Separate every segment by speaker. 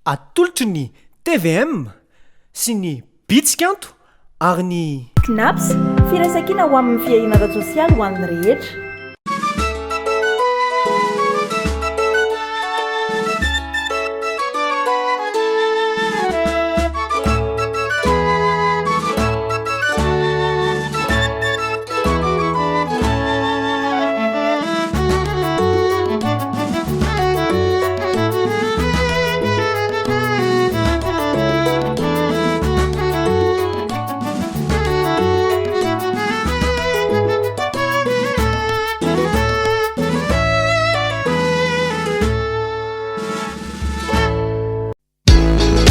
Speaker 1: Atolotry ny tvm sy ny Bitsikanto ary ny.
Speaker 2: Cnaps, firaisankina ho amin'ny fiahiana ara-tsosialy ho an'ny rehetra.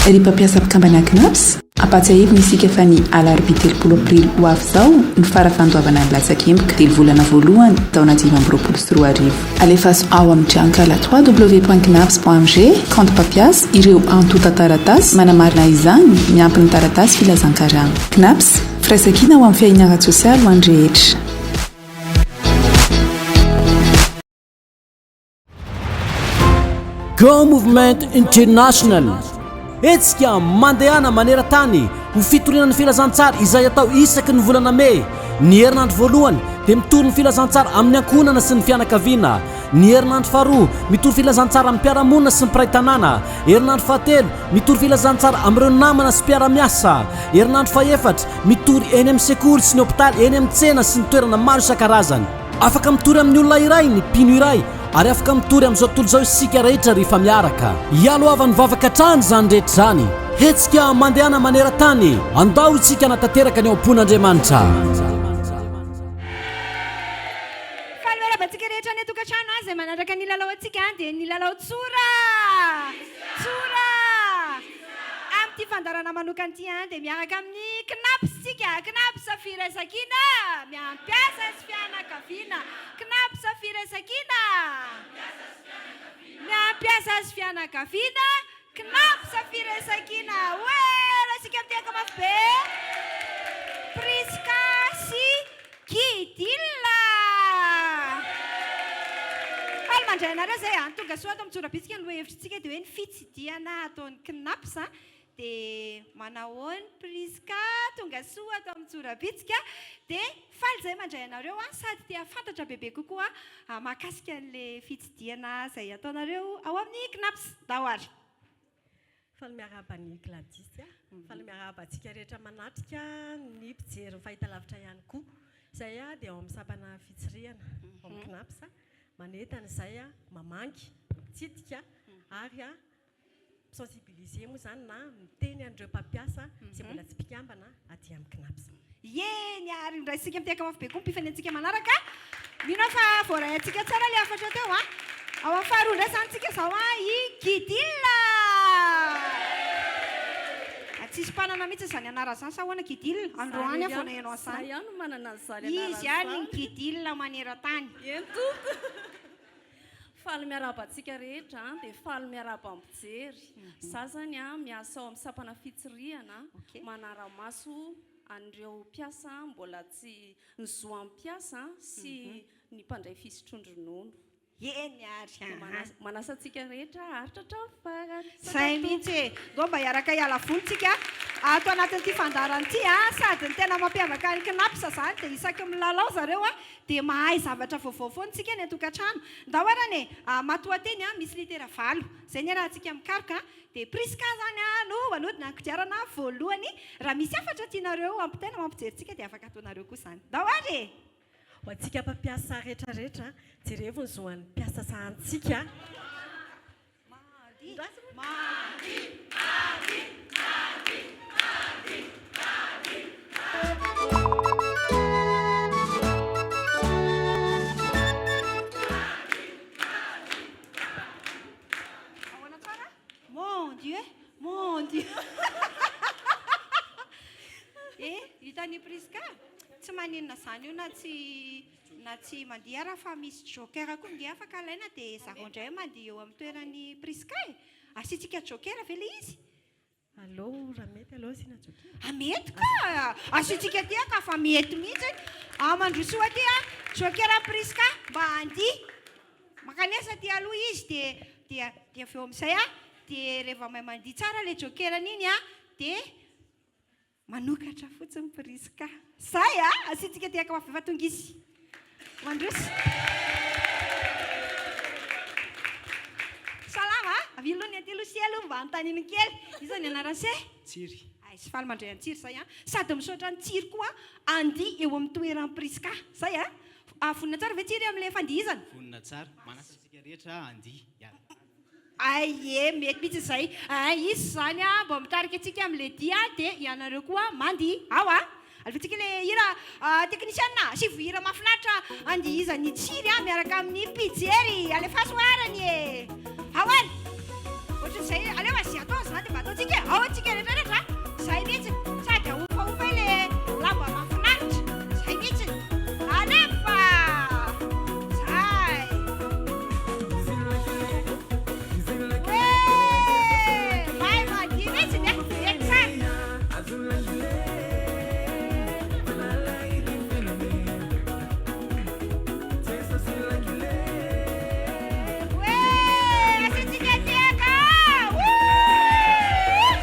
Speaker 3: Ry mpampiasa mpikambana Cnaps, ampahatsiahivina isika fa ny alarobia 30 aprily ho avy izao no fara fandoavana ny latsakemboka telo volana voalohany taona 2025. Alefaso ao amin'ny tranonkala www.cnaps.mg, kaonty mpampiasa, ireo antontan-taratasy manamarina izany miampy ny taratasy filazan-karama. Cnaps, firaisankina ho amin'ny fiahiana ara-tsosialy ho an'ny rehetra.
Speaker 4: Go Movement International, hetsika mandehana maneran-tany ho fitoriana ny filazantsara izay atao isaky ny volana mey. Ny herinandro voalohany dia mitory ny filazantsara amin'ny ankohonana sy ny fianakaviana. Ny herinandro faharoa, mitory filazantsara amin'ny mpiara-monina sy ny mpiray tanàna. Herinandro fahatelo, mitory filazantsara amin'ireo namana sy mpiara-miasa. Herinandro fahefatra, mitory eny amin'ny sekoly sy ny hopitaly, eny amin'ny tsena sy ny toerana maro isan-karazany. Afaka mitory amin'ny olona iray ny mpino iray ary afaka mitory amin'izao tontolo izao isika rehetra rehefa miaraka. Ialohavan'ny vavaka hatrany izany rehetra izany. Hetsika mandehana maneran-tany. Andao isika hanatanteraka ny ao am-pon'Andriamanitra.
Speaker 5: Faly miarahaba antsika rehetra any an-tokantrano izay manaraka ny lalao antsika dia ny lalao Tsora! Tsora! Amin'ity fandaharana manokana ity dia miaraka amin'ny Cnaps isika, Cnaps Firaisankina miampiasa sy fianakaviana, Cnaps Firaisankina miampiasa sy fianakaviana, Cnaps Firaisankina. Oe! Isika mitehaka mafy be. Prisca sy Guy Dilla! Faly mandray anareo izay an! Tonga soa ato amin'ny Tsorabitsika ny lohahevitritsika dia hoe ny fitsidihana ataon'ny Cnaps an! Dia manahoana Prisca? Tonga soa ato amin'ny Tsorabitsika dia faly izay mandray anareo an! Sady te hahafantatra bebe kokoa mahakasika an'ilay fitsidihana izay ataonareo ao amin'ny Cnaps. Ndao ary!
Speaker 6: Faly miarahaba an'i Gladys a. Faly miarahaba antsika rehetra manatrika, ny mpijery ny fahitalavitra ihany koa. Izay dia ao amin'ny sampana fitsirihana ao amin'ny Cnaps. Manentana izay mamangy, mitsidika ary mi-sensibiliser moa izany na miteny an'ireo mpampiasa izay mbola tsy mpikambana aty amin'ny Cnaps.
Speaker 5: Eny ary horaisintsika mitehaka mafy be koa ny mpifanentsika manaraka. Mino aho fa voaray antsika tsara ilay hafatra teo an. Ao amin'ny faharoa indray izany tsika izao an, i Guy-Dil. Tsisy mpanana mihitsy izany anarana izany sa ahoana Guy-Dil? Androany aho vao naheno an'izany.
Speaker 7: Za ihany no manana an'izany anarana
Speaker 5: Izy ihany ny Guy-Dil maneran-tany.
Speaker 7: Eny tompoko. Faly miarahaba antsika rehetra an, dia faly miarahaba ny mpijery. Za zany an, miasa ao amin'ny sampana fitsirihana, manara-maso an'ireo mpiasa mbola tsy, ny zo amin'ny mpiasa sy ny mpandray fisotroan-dronono.
Speaker 5: Eny ary
Speaker 7: Dia
Speaker 5: aa.
Speaker 7: manasa, manasa antsika rehetra haharitra hatramin'ny farany. Misaotra
Speaker 5: Zay
Speaker 7: tompoko.
Speaker 5: mihitsy e! Ndao mba hiaraka hiala voly tsika ato anatin'ity fandaharana ity a! Sady ny tena mampiavaka ny Cnaps zany dia isaky ny milalao zareo a dia mahay zavatra vaovao foana tsika any an-tokantrano. Ndao arany e! Matoanteny a, misy litera valo. Zay ny iarahantsika mikaroka a! Dia Prisca zany a no hanodina ny kodiarana voalohany. Raha misy hafatra tianareo hampitaina mampijery tsika dia afaka ataonareo koa izany. Ndao ary e!
Speaker 6: Ho antsika mpampiasa rehetra rehetra, jerevo ny zo an'ny mpiasa sahanintsika.
Speaker 5: Ahoana tsara? Mon Dieu, mon Dieu. Eh, hitan'i Prisca? Tsy maninona izany io na tsy na tsy mandihy ara fa misy joker koa nge afaka alaina dia zareo indray mandihy eo amin'ny toeran'i Prisca e. Asiantsika joker ve ilay izy?
Speaker 6: Aleo raha mety aleo asiana joker.
Speaker 5: Ah mety ka! Asiantsika aty ka fa mety mihitsy. Ah mandrosoa aty ah, joker an'i Prisca mba handihy. Mankanesa aty aloha izy dia dia dia avy eo amin'izay ah. Dia rehefa mahay mandihy tsara ilay joker-ny iny an, dia manokatra fotsiny Prisca. Zay a! Asiantsika tehaka mafy be fa tonga izy. Mandroso. Salama a! Avia aloha ny aty aloha sy aloha mba anontaniana kely. Iza ny anaran'i se?
Speaker 8: Tsiry.
Speaker 5: Ay, sy faly mandray an'i Tsiry zay a! Sady misaotra an'i Tsiry koa andihy eo amin'ny toeran'i Prisca. Zay a! Vonona tsara ve Tsiry amin'ilay fandihizana?
Speaker 8: Vonona tsara. Manasa antsika rehetra handihy hiaraka.
Speaker 5: Ay e, mety mihitsy izay. Ay, izy izany a, mba mitarika antsika amin'ilay dia, dia ianareo koa mandihy. Ao a! Alefantsika ilay hira, teknisianina, asivo hira mahafinaritra andihizan'i Tsiry a, miaraka amin'ny mpijery. Alefaso arany e! Ao ary! Ohatran'izay, aleo azy atao izany dia mba ataontsika e! Ao antsika rehetra rehetra a! Izay mihitsy, sady ahofahofa ilay lamba mahafinaritra. Izay mihitsy. Alefa! Zay! Hoe! Mahay mandihy mihitsy ny e! Tsara! Hoe! Asiantsika tehaka! Wouh!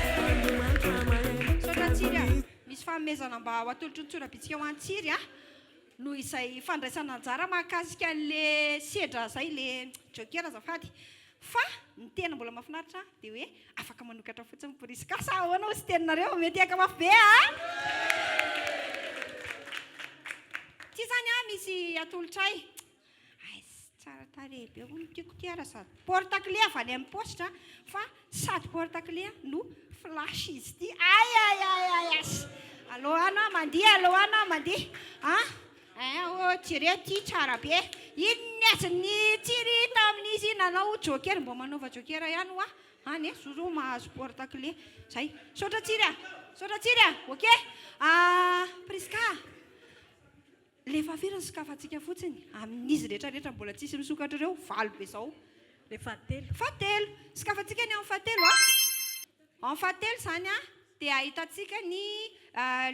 Speaker 5: Misaotra Tsiry a! Misy fanomezana mba ho atolotry ny tsorabitsika ho an'i Tsiry a! Noho izay fandraisana anjara mahakasika an'le sedra zay, le joker azafady. Fa ny tena mbola mahafinaritra dia hoe afaka manokatra fotsiny Prisca sa ahoana hozy teninareo? Mety hiaka mafy be a! Ty zany a misy atolotray. Aiz tsara tarehy be hono tiako ty ara sady porte clé avy any amin'ny paositra fa sady porte clé no flash izy ity ay ay ay ay as allo ana mandihy allo ana mandihy a eh oh jereo ty tsara be iny ny azon'ny tsiry tamin'izy nanao joker mba manaova joker ihany hoa any e zozo mahazo porte clé zay saotra tsiry a saotra tsiry a ok ah Prisca Le fahafiry ny sokafantsika fotsiny amin'izy rehetra rehetra mbola tsisy misokatra ireo, valo be zao.
Speaker 6: Le fahatelo.
Speaker 5: Fahatelo. Sokafantsika ny ao amin'ny fahatelo a. Ao amin'ny fahatelo izany a dia ahitantsika ny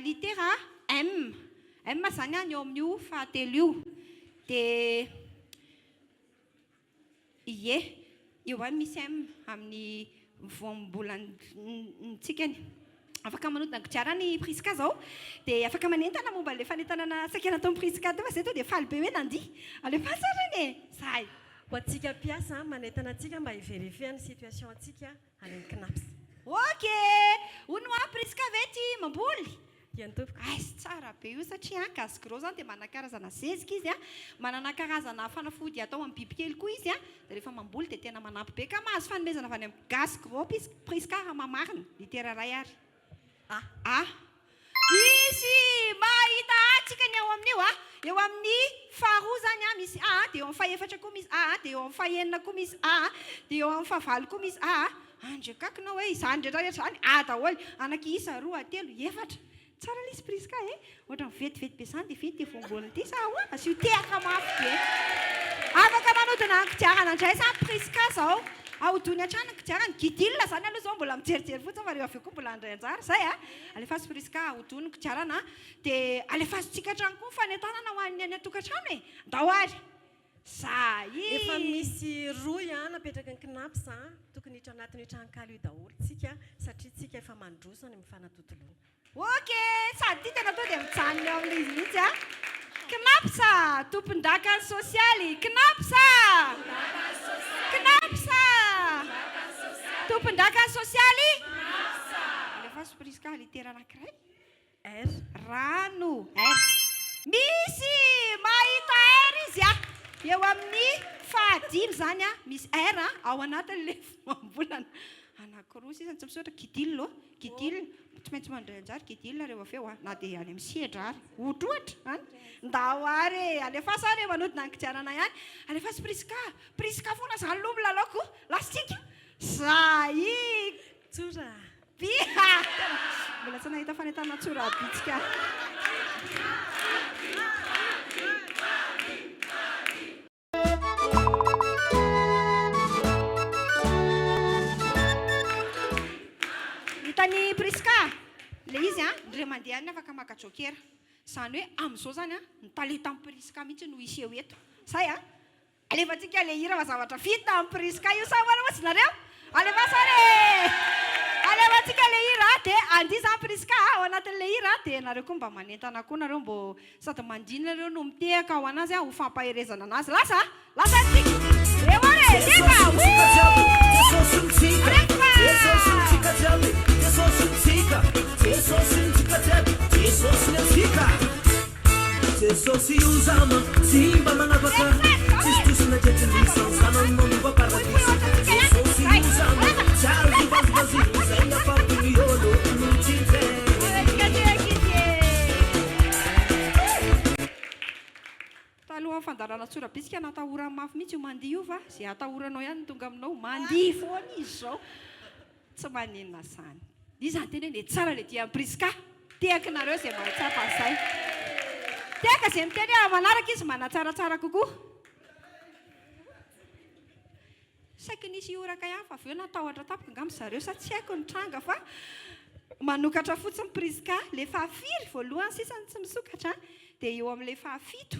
Speaker 5: litera M. M izany a ny eo amin'io fahatelo io. Dia. Ie, eo ihany misy M amin'ny voambolan-tsikany. Afaka manodina kodiarana i Prisca izao, dia afaka manentana momba ilay fanentanana saika nataon'i Prisca teo fa izay tonga dia faly be hoe nandihy. Alefaso arany e! Zahay.
Speaker 6: Ho antsika mpiasa, manentana antsika mba hi-verifier ny situation-ntsika any amin'ny Cnaps.
Speaker 5: Ok! Hono hoa Prisca ve tia mamboly?
Speaker 6: Eny tompoko.
Speaker 5: Aiz tsara be io satria an gasy gros zany dia manana karazana zezika izy an, manana karazana fanafody atao amin'ny bibikely koa izy an, dia rehefa mamboly dia tena manampy be ka mahazo fanomezana avy any amin'ny gasy gros Prisca raha mamarina, litera iray ary.
Speaker 6: A.
Speaker 5: A. Misy mahita A tsika ny ao amin'io a, eo amin'ny faharoa zany an misy A, dia eo amin'ny fahefatra koa misy A, dia eo amin'ny fahenina koa misy A, dia eo amin'ny fahavalo koa misy A. Andriakakina hoe izany rehetra rehetra izany A daholo, anaky isa, roa, telo, efatra. Tsara ilay izy Prisca e! Ohatran'ny vetivety be izany dia vita ity voambolana ity sa ahoana? Asio tehaka mafy be. Afaka manodina ny kodiarana indray izany Prisca izao. Ahodony hatrany ny kodiarana. Guidil izany aloha izao mbola mijerijery fotsiny fa rehefa avy eo koa mbola handray anjara. Izay a! Alefaso Prisca, ahodony ny kodiarana dia alefasontsika hatrany koa ny fanentanana ho an'ny any an-tokantrano e! Ndao ary! Zay!
Speaker 6: Efa misy rohy a napetraky ny Cnaps a, tokony hiditra anatin'io tranonkala io daholo tsika satria tsika efa mandroso any amin'ny fanatontoloana.
Speaker 5: Ok! Sady ity tena tonga dia mijanona eo amin'ilay izy mihitsy a! Cnaps tompon-dakan'ny sosialy! Cnaps! Cnaps! Tompon-dakan'ny sosialy! Alefaso Prisca litera anankiray.
Speaker 6: R.
Speaker 5: Rano. R. Misy mahita R izy a! Eo amin'ny fahadimy izany a, misy R ao anatin'ilay voambolana. Anankiroa sisa no tsy misaotra. Kidil ô! Kidil, tsy maintsy mandray anjara Kidil rehefa avy eo a, na dia any amin'ny sedra ary. Ohatrohatra any. Ndao ary e! Alefaso ary e, manodina ny kodiarana ihany. Alefaso Prisca! Prisca foana izany aloha milalao ko! Lasa-tsika! Zay!
Speaker 6: Tsora!
Speaker 5: Biha! Mbola tsy nahita fanentanana tsora-bitsika. Hitan'i Prisca ilay izy an, indray mandeha any afaka maka joker. Izany hoe amin'izao izany an, ny talentan'i Prisca mihitsy no hiseho eto. Zay an! Alefantsika le hira fa zavatra vita am Prisca io sa ahoana ozy nareo? Alefaso ary e! Alefantsika le hira dia andihy zany Prisca a, ao anatin'le hira dia nareo koa mba manentana koa nareo mbô sady mandihy nareo no mitehaka ho anazy ho fampaherezana anazy. Lasa a! Lasa tsika! Eo ary e! Teka! Talohan'ny fandaharana tsorabitsika natahorany mafy mihitsy io mandihy io fa izay atahoranao ihany no tonga aminao, mandihy foana izy izao, tsy maninona izany. Iza niteny hoe nety tsara ilay dian'i Prisca? Tehaka nareo izay mahatsapa an'izay. Tehaka izay miteny hoe manaraka izy manatsaratsara kokoa. Saiky nisy hihoraka ihany fa avy eo natahotra tampoka angamba zareo sa tsy haiko ny tranga fa manokatra fotsiny Prisca le fahafiry voalohany sisa no tsy misokatra dia eo amin'ilay fahafito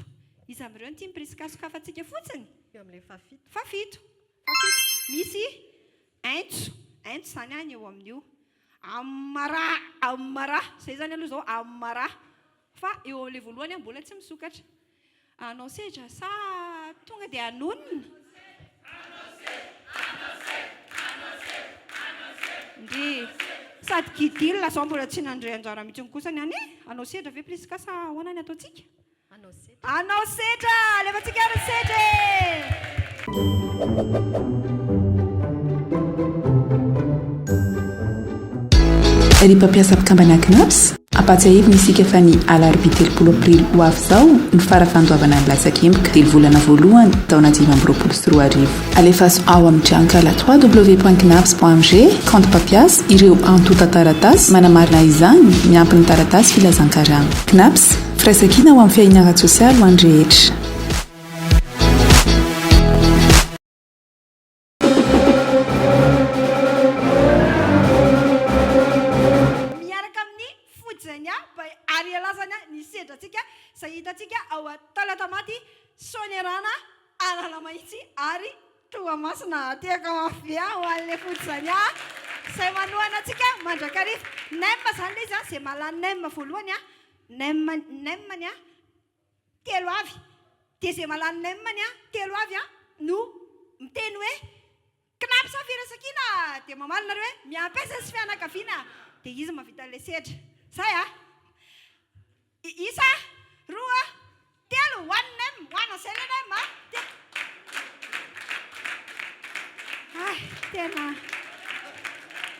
Speaker 5: iza amin'ireo no tian'i Prisca sokafantsika fotsiny?
Speaker 6: Eo amin'ilay fahafito.
Speaker 5: Fahafito. Fahafito. Misy aintso, aintso izany any eo amin'io. Amara, amara, izay izany aloha izao amara fa eo amin'ilay voalohany mbola tsy misokatra. Hanao sedra sa tonga dia hanonona? Ndry. Sady kidil zao mbola tsy nandray anjara mihitsy kosa ny any e! Hanao sedra ve Prisca sa ahoana ny ataontsika?
Speaker 6: Hanao sedra.
Speaker 5: Hanao sedra! Alefantsika ary ny sedra e!
Speaker 3: Ry mpampiasa mpikambana Cnaps, ampahatsiahivina isika fa ny alarobia 30 aprily ho avy izao no fara fandoavana ny latsakemboka telo volana voalohany taona 2025. Alefaso ao amin'ny tranonkala www.cnaps.mg, kaonty mpampiasa, ireo antontan-taratasy manamarina izany miampy ny taratasy filazan-karama. Cnaps, firaisankina ho amin'ny fiahiana ara-tsosialy ho an'ny rehetra.
Speaker 5: Miaraka amin'ny Fojenia by Arielazana ny sedrantsika izay hitantsika ao Talatamaty, Soanierana, Analamahitsy ary Toamasina. Tehaka mafy be ho an'ilay Fojenia izay manohana antsika mandrakariva. Nem izany ilay izy, izay mahalany nem voalohany, nem, nem-ny telo avy. Dia izay mahalany nem-ny telo avy no miteny hoe Cnaps Firaisankina! Dia mamaly nareo hoe miampiasa sy fianakaviana! Dia izy mahavita an'ilay sedra. Zay a! Isa, roa, telo, one nem, one zay ilay nem a! Dia Hay, tena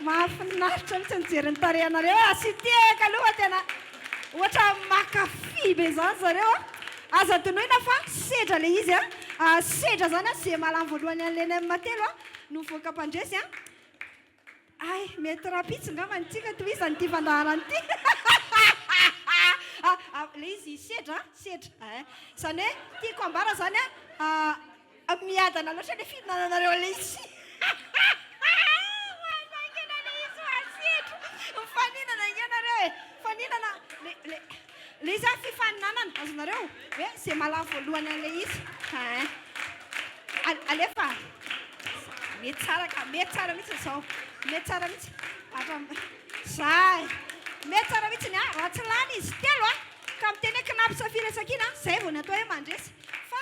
Speaker 5: mahafinaritra mihitsy mijery ny tarehinareo a! Asio tehaka aloha fa tena ohatran'ny mankafy be izany zareo a! Aza adinoina fa sedra ilay izy a! Sedra izany a, izay mahalany voalohany an'ilay nem telo a no mivoaka mpandresy a! Hay, mety rahampitso angamba ny tsika tohizana ity fandaharana ity. Ilay izy sedra a, sedra eh. Izany hoe tiako ambara izany a, miadana loatra ilay fihinananareo an'ilay izy. Manaingana ilay izy fa sedra. Mifaninana ange nareo e. Mifaninana, le, le, ilay izy a fifaninanana, azonareo? Hoe izay mahalany voalohany an'ilay izy. Hein. Alefa. Mety tsara ka, mety tsara mihitsy izao. Mety tsara mihitsy. Hatram zay. Mety tsara mihitsy ny ahy. Raha tsy lany izy telo a, ka miteny hoe cnaps firaisankina, zay vao ny atao hoe mandresy. Fa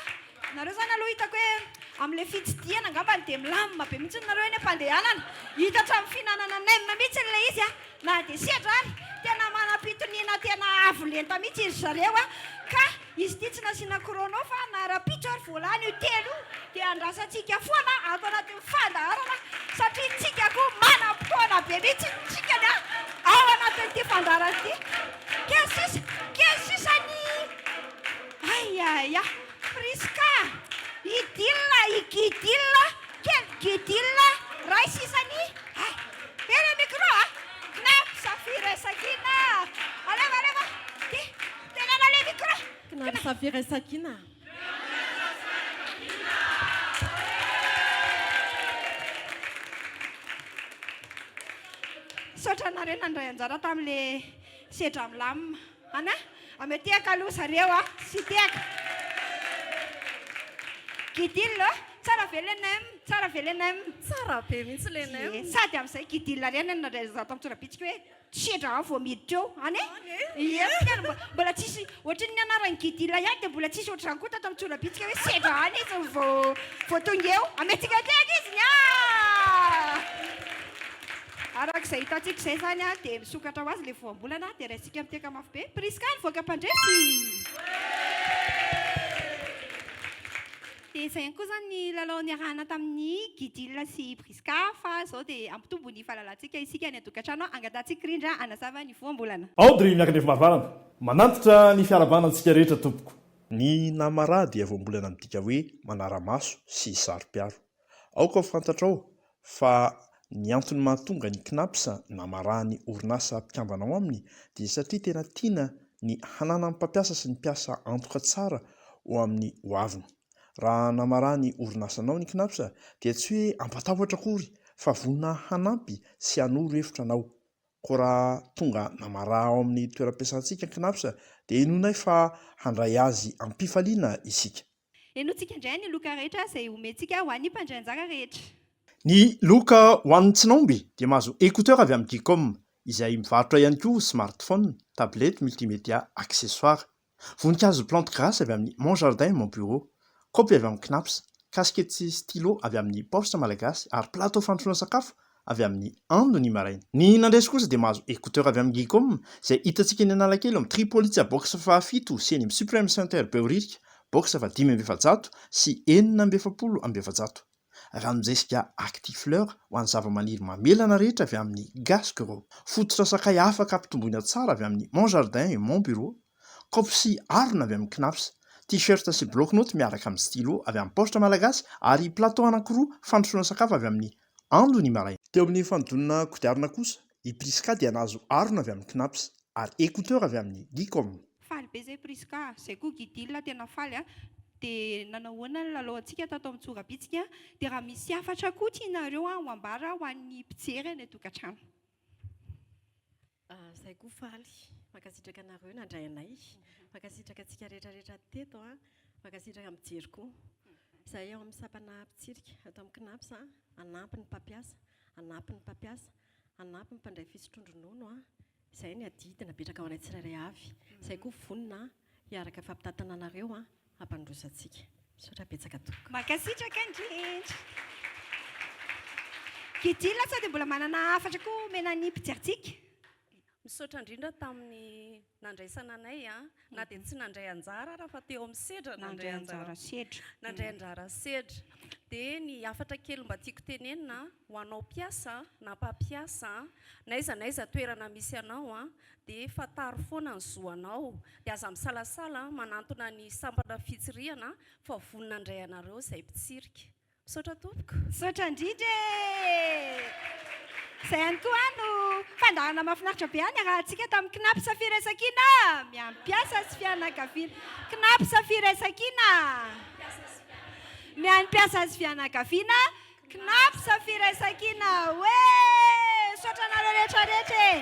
Speaker 5: nareo zany aloha hitako hoe amin'ilay fitsidihana angambany dia milamina be mihitsy nareo eny am-pandehanana. Hita hatramin'ny fihinanana nem mihitsy ilay izy a. Na dia sedra ary, tena manam-pitoniana tena avo lenta mihitsy ry zareo a. Ka izy ity tsy nasiana chrono fa na rahampitso ary voalany io telo io dia andrasantsika foana ato anatin'ny fandaharana satria tsika koa manam-potoana be mihitsy tsikany a ao anatin'ity fandaharana ity. Kely sisa, kely sisa ny ay ay ay Prisca, i Dila, i Guy Dila, kely Guy Dila, ray sisa ny ay. Eny micro a! Cnaps Firaisankina! Alefa alefa! Ty! Teneno le micro!
Speaker 6: Cnaps Firaisankina!
Speaker 5: Misaotra anareo nandray anjara tamin'le sedra milamina. An a! Ameo tehaka aloha zareo a! Sy tehaka. Guidil. Tsara ve le nem? Tsara ve le nem?
Speaker 7: Tsara be mihitsy le nem.
Speaker 5: Ie, sady amin'izay Gidil ireny no nandray zato amin'ny tsorabitsika hoe sendra any vao miditra eo. Any e? Ie, tena mbo- mbola tsisy, ohatran'ny ny anaran'i Gidil ihany dia mbola tsisy ohatr'izany koa tato amin'ny tsorabitsika hoe sendra any izy vao vao tonga eo. Amentsika tehaka izy ny ah! Araka izay hitantsika izay izany dia misokatra ho azy ilay voambolana dia raisintsika mitehaka mafy be. Prisca nivoaka mpandresy! Dia izay ihany koa izany ny lalao niarahana tamin'i Gidil sy i Prisca fa izao dia hampitombo ny fahalalantsika isika any an-tokantrano angatahantsika Rindra hanazava ny voambolana.
Speaker 9: Audrey Miakandrefomarivarana, manantitra ny fiarahabana antsika rehetra tompoko.
Speaker 10: Ny namaraha dia voambolana midika hoe manara-maso sy saro-piaro. Aoka ho fantatrao fa ny antony mahatonga ny Cnaps namaraha ny orinasa mpikambana ao aminy dia satria tena tiana ny hananan'ny mpampiasa sy ny mpiasa antoka tsara ho amin'ny hoaviny. Raha namaraha ny orinasanao ny Cnaps dia tsy hoe hampatahotra akory fa vonona hanampy sy hanoro hevitra anao. Koa raha tonga namaraha ao amin'ny toeram-piasantsika ny Cnaps dia inoanay fa handray azy am-pifaliana isika.
Speaker 5: Henointsika indray ny loka rehetra izay omentsika ho an'ny mpandray anjara rehetra.
Speaker 10: Ny loka ho an'ny tsy naomby dia mahazo écouteur avy amin'ny Geekom, izay mivarotra ihany koa smartphone, tablette, multimédia, accessoires. Voninkazo plante grasse avy amin'ny Mon Jardin Mon Bureau, kaopy avy amin'ny Cnaps, casquette sy stylo avy amin'ny Paositra Malagasy ary plateau fandrosoana sakafo avy amin'ny Ando ny maraina. Ny nandresy kosa dia mahazo écouteur avy amin'ny Geekom izay hitantsika eny Analakely ao amin'ny Tripolitsa box fahafito sy eny amin'ny Supreme Center Behoririka box faha 445. Ranon-jesika Actifleur ho an'ny zavamaniry mamelana rehetra avy amin'ny Gasgro. Fototra sakay afaka ampitomboina tsara avy amin'ny Mon Jardin et Mon Bureau. Kaopy sy harona avy amin'ny Cnaps. T-shirt sy bloc-notes miaraka amin'ny stylo avy amin'ny Paositra Malagasy ary plateau anankiroa fandrosoana sakafo avy amin'ny Ando ny maraina. Teo amin'ny fanodinana kodiarana kosa, i Prisca dia nahazo harona avy amin'ny Cnaps ary écouteur avy amin'ny Geekom.
Speaker 5: Faly be zay Prisca, zay koa Gidil tena faly a, de nanao ahoana ny lalao antsika tato amin'ny Tsorabitsika, de raha misy hafatra koa tianareo ho ambara ho an'ny mpijery any an-tokantrano.
Speaker 6: Zay koa faly, mankasitraka anareo nandray anay, mankasitraka antsika rehetra rehetra teto a, mankasitraka mijery koa. Zahay ao amin'ny sampana mpitsirika ato amin'ny Cnaps a, hanampy ny mpampiasa, hanampy ny mpampiasa, hanampy ny mpandray fisotroan-dronono a, izay ny adidy napetraka ho anay tsirairay avy. Izay koa vonona hiaraka hifampitantana anareo a, hampandroso antsika. Misaotra betsaka tompoko.
Speaker 5: Mankasitraka indrindra. Gidil sao dia mbola manana hafatra koa omena ny mpijerintsika?
Speaker 7: Misaotra indrindra tamin'ny nandraisana anay a, na dia tsy nandray anjara ara fa teo amin'ny sedra nandray anjara
Speaker 5: sedra.
Speaker 7: Nandray anjara sedra. Dia ny hafatra kely mba tiako tenenina ho anao mpiasa na mpampiasa, n'aiza n'aiza toerana misy anao a, dia fantaro foana ny zo anao, dia aza misalasala manantona ny sampana fitsirihana fa vonona handray anareo izay mpitsirika. Misaotra tompoko.
Speaker 5: Misaotra indrindra e! Izay ihany koa no fandaharana mahafinaritra be niarahantsika tamin'ny Cnaps Firaisankina miampiasa sy fianakaviana. Cnaps Firaisankina miampiasa sy fianakaviana. Cnaps Firaisankina hoe! Misaotra anareo rehetra rehetra e!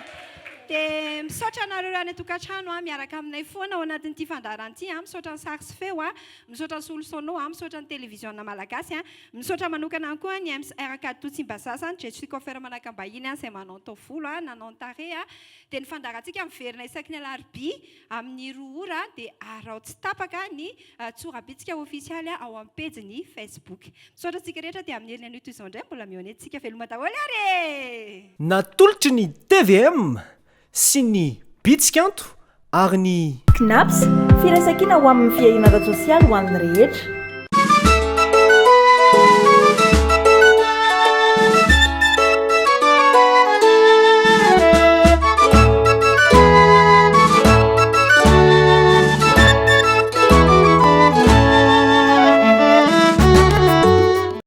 Speaker 5: Dia misaotra anareo any an-tokantrano miaraka aminay foana ao anatin'ity fandaharana ity. Misaotra ny sary sy feo. Misaotra ny Solosono a, misaotra ny Televiziona Malagasy a, misaotra manokana ihany koa ny Ems RK Tsimbazaza, ny Jessie Coiffeur Manakambahiny a, izay manao ny taovolo a, nanao ny tarehy a. Dia ny fandaharantsika miverina isaky ny alarobia amin'ny roa ora dia araho tsy tapaka ny tsorabitsika ofisialy ao amin'ny pejiny Facebook. Misaotra antsika rehetra dia amin'ny heriny anio toy izao indray mbola mihaona eto tsika. Veloma daholo ary e!
Speaker 1: Natolotry ny tvm sy ny Bitsikanto ary ny.
Speaker 2: Cnaps, firaisankina ho amin'ny fiahiana ara-tsosialy ho an'ny rehetra.